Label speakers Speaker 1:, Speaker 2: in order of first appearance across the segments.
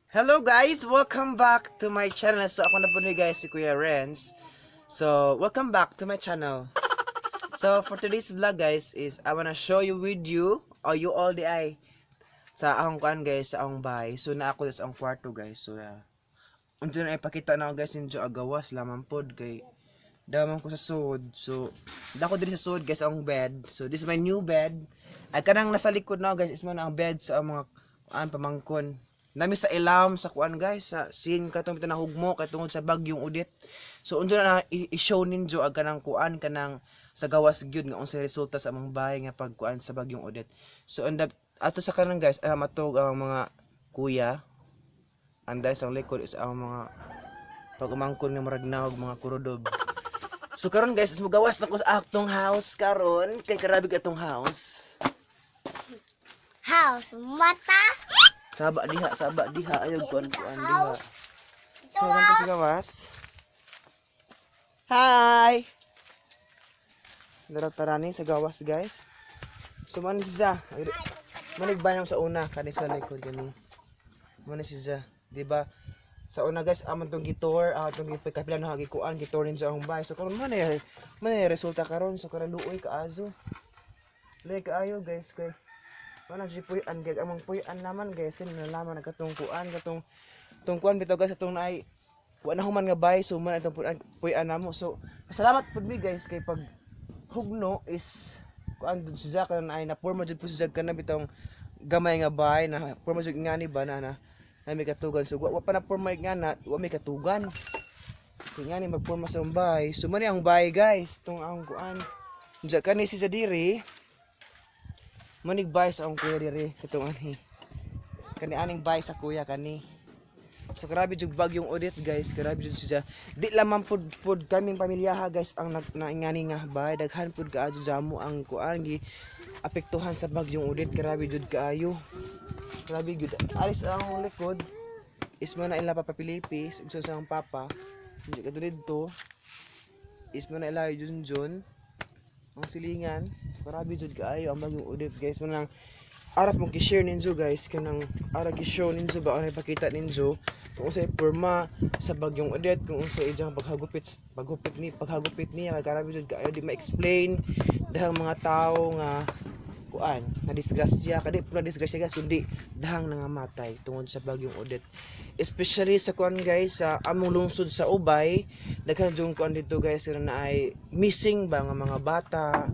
Speaker 1: Hello guys! Welcome back to my channel. So ako na po ni guys si Kuya Renz. So welcome back to my channel. So for today's vlog guys is I wanna show you with you or you all the eye sa akong kuan guys, sa akong bahay. So na ako sa akong kwarto guys. So yeah. Unsa na ipakita na ako guys ninyo agawas lamang pod kay daman ko sa sud. So dako diri sa sud guys ang bed. So this is my new bed. Ay kanang nasa likod na ako, guys, is man ang bed sa mga kuan pamangkon. Nami sa ilam sa kuan guys sa scene katong bitaw nahugmo kay tungod sa bagyong Odette. So unsa na i-show ninyo ag kanang kuan kanang sa gawas gyud nga unsay resulta sa among bahay nga pagkuan sa bagyong Odette. So and ato sa kanan guys, ay matog ang mga kuya. Anday sa likod is ang mga pag-umangkon nga murag nahog mga kurudob. So karon guys, is mugawas na ko sa atong house karon kay karabi ka atong house.
Speaker 2: House. Mata.
Speaker 1: Saba diha ayog kuan kuan diha.
Speaker 2: House.
Speaker 1: So kan ka sa gawas. Hi. Dara tarani sa gawas guys. So man si Za. Manigbayan sa una kani sa likod kani. Man si Za, di ba? Sa una guys, amon tong gitour, ah, tong gipakapila na gikuan, gitour ninyo akong bahay. So karon man ay resulta karon so karon luoy kaazo. Luoy kaayo guys kay wala si puy-an kay among puy-an naman guys kay nalaman na katong kuan katong tong kuan bitaw guys katong naay wa na human nga bahay, so man itong puy-an, puy-an namo. So pasalamat pud mi guys kay pag hugno is kuan dud si Zack na ay napurma jud po si Zack kana bitong gamay nga bahay na purma jud ngani ba na na na may katugan. So wa pa na purma nga na wa may katugan kay ngani magpurma sa akong bahay. So man ang bahay guys tong ang kuan. Diya kani si Jadiri manig bahay sa akong kuya diri katong ani kani aning bahay sa kuya kani. So grabe jud bagyong Odette guys, grabe jud siya. Di lamang pud pud kaming pamilyaha guys ang nag naingani nga bahay, daghan pud kaayo jamo ang kuan gi apektuhan sa bagyong Odette, grabe jud kaayo. Grabe jud. Alis ang likod is mo na ila Papa Pilipis, ug sa ang papa. Hindi ka dito. Is mo na ila jun jun ang silingan. So, grabe jud kaayo ang bagyong Odette guys. Mo nang arap mong ki-share ninyo guys kanang ara ki-show ninyo ba ano ipakita ninyo kung unsay porma sa bagyong Odette, kung unsay iyang paghagupit paghupit ni paghagupit niya kay grabe jud kaayo di ma-explain dahang mga tao nga kuan na disgrasya kadi po na disgrasya guys kundi dahang nangamatay tungod sa bagyong Odette, especially sa kuan guys sa among lungsod sa Ubay. Daghan jud kuan dito guys na ay missing ba nga mga bata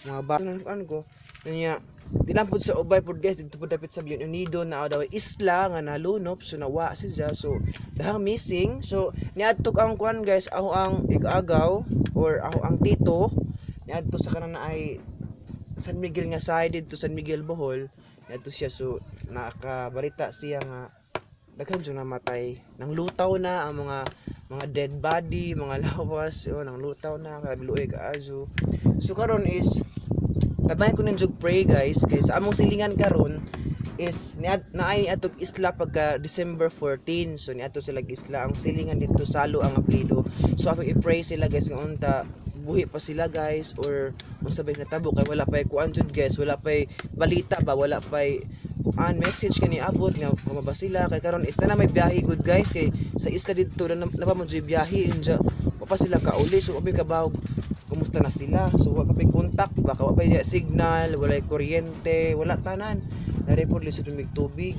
Speaker 1: kuan ko niya. Di lang pud sa Ubay pud guys, dito pud dapit sa Bien Unido na daw isla nga nalunop, so nawa siya, so dahang missing. So niadto ang kuan guys, ako ang igagaw or ako ang tito niadto sa kanan na ay San Miguel nga side didto San Miguel Bohol niadto siya. So nakabalita siya nga daghan jud namatay nang lutaw na ang mga dead body, mga lawas oh, nang lutaw na, grabe luoy kaayo. So karon is tabangan ko ninyo pray guys kay sa among silingan karon is niad naay atog isla pagka December 14. So niadto sila isla ang silingan dito salo ang apelyido. So atong i-pray sila guys nga unta buhi pa sila guys or unsa bay natabo kay wala pay kuan jud guys, wala pay balita ba, wala pay kuan message kani abot nga kumaba sila kay karon is na may biyahe good guys kay sa isla didto na na pa mo jud biyahe inja wa pa sila kauli. So abi kabaw kumusta na sila. So wa pa may contact baka wa pa signal, wala kuryente, wala tanan na-report lisod mig tubig.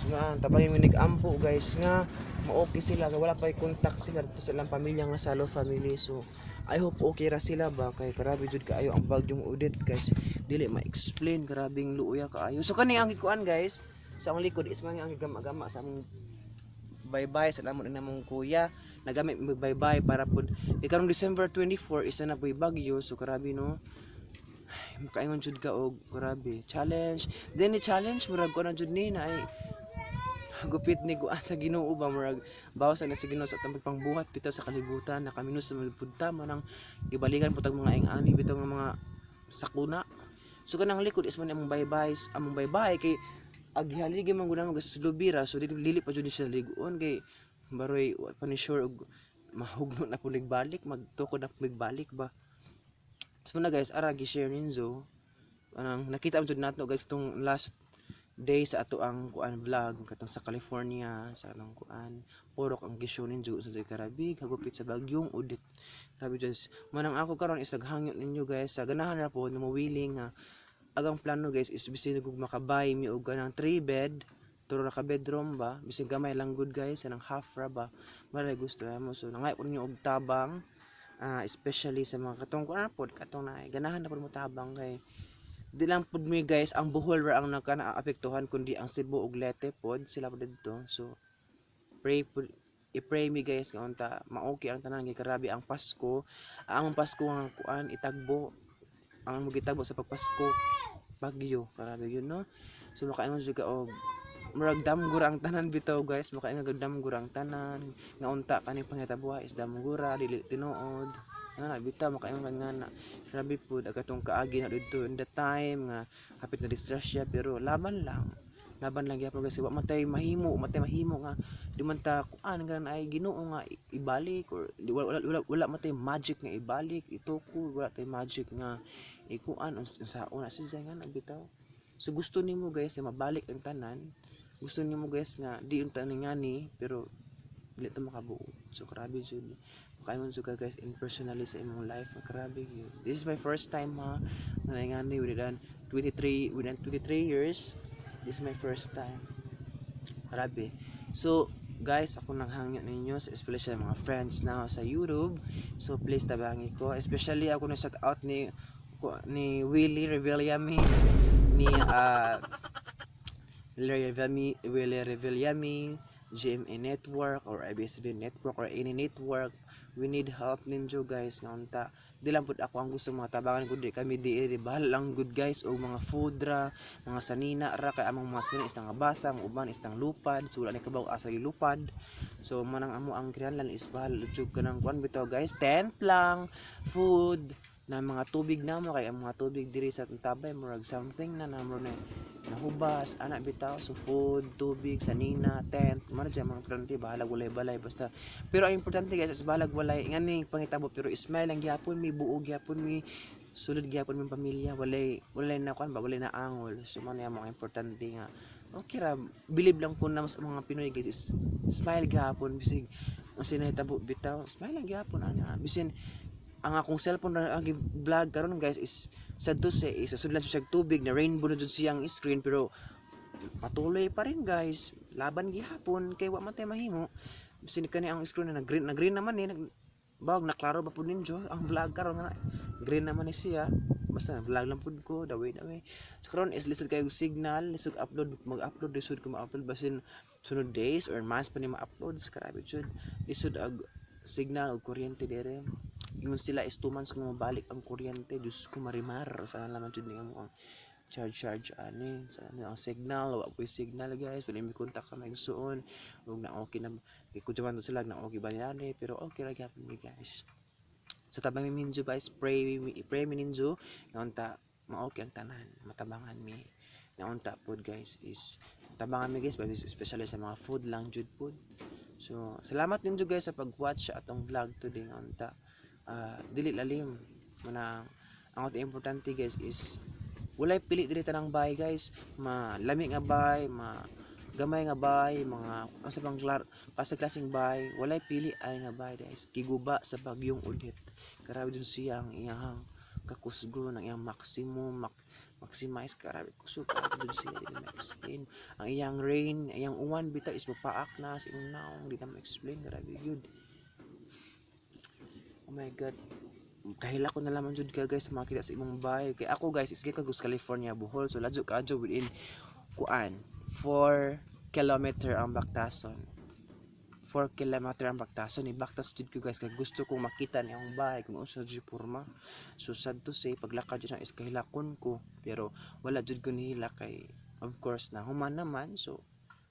Speaker 1: So nga tabangin mi nag-ampo guys nga ma-okay sila kay wala pa contact sila dito sa ilang pamilya nga Salo family. So I hope okay ra sila ba kay grabe jud kaayo ang bagyong Odette guys, dili ma-explain, grabing luoya kaayo. So kani ang gikuan guys sa akong likod is man ang gama-gama sa among Bye-bye sa namo namong kuya. Nagamit mi bye-bye para pud kay karong December 24 isa na po'y bagyo. So grabe, no? Ay, makaingon jud ka og grabe challenge. Then ni challenge, murag ko na jud ni na ay gupit ni guan sa Ginoo ba, murag bawas na sa Ginoo sa atong pangbuhat bitaw sa kalibutan na kami sa malupud ta manang gibalikan po tag mga ing-ani bitaw nga mga sakuna. So kanang likod is man among bye-bye kay aghihaligi man gud namo sa lubira, so dili dili pa jud ni siya liguon kay baroy wa pa ni sure og mahugno na po balik, magtukod na po balik ba. So na guys, ara gi-share ninyo anang nakita man jud nato guys itong last day sa ato ang kuan vlog katong sa California sa anong kuan purok ang gi-show ninyo sa karabi hagupit sa bagyong Odette. Grabe just manang ako karon is naghangyo ninyo guys sa ganahan ra po na mo willing nga agang plano guys is bisin og makabay mi og kanang 3 bed, tulo ra ka bedroom ba, bisin gamay lang good guys, anang half ra ba, maray gusto mo. So nangay ko ninyo og tabang, especially sa mga katong kuan pod, katong na ganahan na pod mo tabang kay di lang pud mi guys ang Bohol ra ang naka naapektuhan kundi ang Cebu ug Leyte pod sila pod didto. So pray pud, i-pray mi guys nga unta maokay ang tanan kay karabi ang Pasko, ang Pasko nga kuan itagbo, ang magitagbo sa pagpasko bagyo. Karabi yun, no? So makaingon jud ka og murag damgura ang tanan bitaw guys, makaingon og damgura ang tanan nga unta kaning pangitabuha is damgura, dili tinuod nga na bitaw. Makaingon ka nga na grabe pud ang katong kaagi na didto in the time nga hapit na disgrasya, pero laban lang, laban lang gyapon kasi wa man tay mahimo, matay mahimo nga di man ta kuan nga ay Ginoo nga ibalik or di, wala, wala, wala man tay magic nga ibalik itukod, wala tay magic nga ikuan unsaon na siya nga na bitaw. So gusto nimo guys nga mabalik ang tanan, gusto nimo guys nga di unta ni ngani, pero dili ta makabuo. So grabe jud, makaingon jud ka guys in personally sa imong life, grabe gyud. This is my first time ha nga ngani within 23 years. This is my first time, grabe. So guys, ako nang hangyo ninyo, especially sa mga friends na sa YouTube. So please tabangi ko, especially ako na shout out ni Willie Revillame, ni Willie Revillame, Willie Revillame, GMA Network or ABS-CBN Network or any network. We need help ninyo guys nga unta di lang pud ako ang gusto mga tabangan kundi kami di di bahala lang good guys og mga food ra, mga sanina ra, kay among mga sanina is nangabasa, ang uban is nang lupad, so wala ni kabaw asa gilupad. So manang amo ang kinahanglan is bahala jud kanang kuan bitaw guys, tent lang, food na mga tubig na mo kay ang mga tubig diri sa tabay murag something na na murag na nahubas ana bitaw. So food, tubig, sanina, tent man dyan mga importante. Bahalag walay balay basta, pero ang importante guys is bahalag walay ngani pangitabo pero smile lang gyapon mi, buo gyapon mi, sulod gyapon mi pamilya, walay na kuan ba, walay na angol. So man ang mga importante nga okay ra, bilib lang ko na sa mga Pinoy guys is smile gyapon bisig ang sinahitabo bitaw, smile lang gyapon ana. Bisin ang akong cellphone na ang vlog karon guys is sad to say is sudlan siya tubig na rainbow na jud siyang screen, pero patuloy pa rin guys, laban gihapon kay wa man tay mahimo. Bisin kani ang screen na green na green naman ni nag bawag na klaro ba pud ninyo ang vlog karon nga green naman ni siya. Basta na vlog lang pud ko the way the way. So karon is lisod kayo signal, lisod upload, mag-upload, lisod ko ma-upload basin sunod days or months pa ni ma-upload. Grabe jud, lisod ag signal og kuryente dire. Ingon sila is 2 months kung mabalik ang kuryente. Diyos ko marimar, sana naman jud ni mo ang charge charge ani sana ang signal. Wa po'y signal guys, wala mi contact sa mga igsuon ug na okay na kay kudyo man sila na okay ba yani, pero okay ra gyapon mi guys. Sa tabang mi ninyo guys, pray mi ninyo nga unta ma-okay ang tanan, matabangan mi nga unta pod guys is tabangan mi guys, especially sa mga food lang jud pod. So salamat ninyo guys sa pag-watch sa atong vlog today nga unta dili lalim manang ang atong importante guys is walay pili diri tanang bahay guys, malami nga bahay, ma gamay nga bahay, mga asa pang klase klaseng bahay, walay pili ay nga bahay guys giguba sa bagyong Odette. Grabe dun siya ang iyang kakusgo ng iyang maximum maximize. Grabe kusog, grabe dun siya, di na ma-explain ang iyang rain, iyang uwan bitaw is mapaak na sa imong naong, di na ma-explain. Grabe yun. Oh my God, kahila ko na lamang jud ka guys makita sa imong bahay kay ako guys is gikan ko sa California, Bohol, so ladyo kaadyo, within kuan 4 kilometer ang Baktason. 4 kilometer ang baktason. Ibaktas jud ko, guys, kay gusto kong makita ni akong bahay kung unsa jud porma. So sad to say, paglakad jud ang is kahilakon ko, pero wala jud ko nihilak kay of course na human naman, so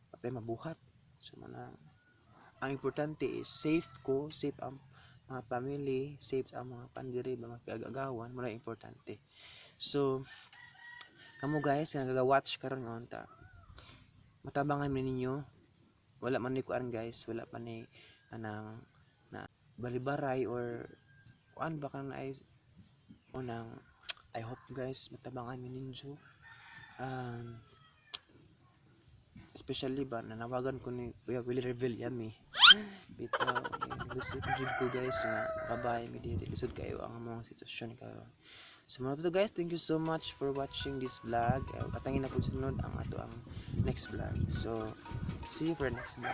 Speaker 1: patay mabuhat. So mana ang importante is safe ko, safe ang mga family, safe ang mga pandiri ba, mga kaagagawan mo na importante. So kamo, guys, nga nagawa-watch karon nga unta, matabangan mi ninyo. Wala man ni kuan, guys, wala pa ni anang na balibaray or kuan ba kan ay unang. I hope, guys, matabangan mi ninyo, especially ba nanawagan ko ni Kuya Willie Revillame. Bitaw eh, lusod jud ko, guys, nga makabahay mi diri. Lisod kayo ang among sitwasyon karon. So mga to, guys, thank you so much for watching this vlog. Atangin na po sunod ang ato ang next vlog. So see you for next vlog.